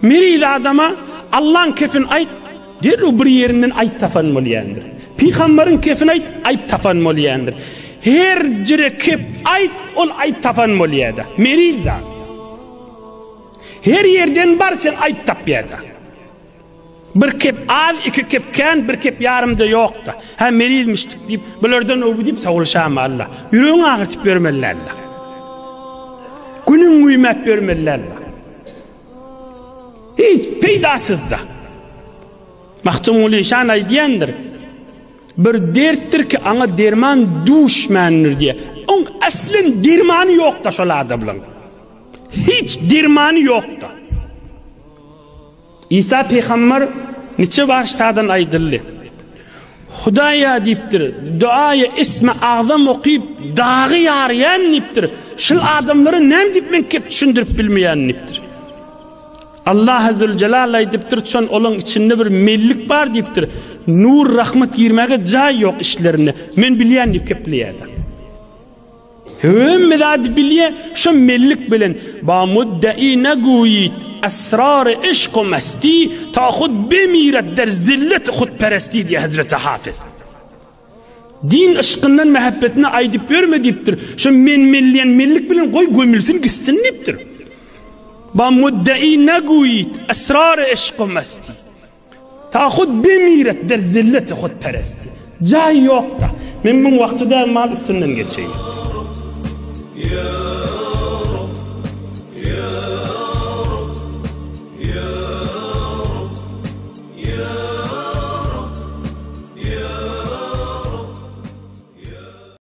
Meriz adama Allaň kefin aýt, derrew bir ýerinden aýp tapan bolýandyr. Pygambaryň kefini aýt, aýp tapan bolýandyr. Her jire kep aýt, ol aýp tapan bolýada. Meriz da. Her ýerden bar sen aýp tapýada. Bir kep az, iki kep kän, bir kep ýarym-da ýok-da. Hä, merizmişdik diýip, bulardan öwgi diýip sowulşama Alla. Ýüregiňi agyrtyp ýörmeli däl-de. Günüň güýmäp ýörmeli däl-de. Hiç peýdasyz-da. Magtymguly şan aýdýandyr. Bir dertdir ki, aňa derman duşmändir diýe. Oň aslyn dermany ýok-da şol adamlaň. Hiç dermany ýok-da. Isa pygamber niçe başdadan aýdyldy. Hudaýa diýipdir, duaýa ismi agzam okyp, dagy ýarýan diýipdir. Şul adamlara näme diýip men kep düşündirip bilmeýän diýipdir. Allah Zülcelal aýdypdyr, çon olaň içinde bir mellik bar diýipdir. Nur rahmet girmäge jaý ýok işlerinde. Men bilýän diýip kepleýärdi. Hemme zady bilýä, şo mellik bilen ba muddai neguýit esrary yşk u mesti ta hud bemiret der zillet hudperesti diýýär Hezreti Hafyz. Din yşkyndan mähebbetini aýdyp ýörme diýipdir. Şo men men diýen mellik bilen goý gömülsin gitsin diýipdir. Ba muddai neguýit esrary yşk u mesti. Ta hud bemiret der zilleti hudperesti. Jaý ýok-da. Men muň wagty däl mal üstünden geçeýin.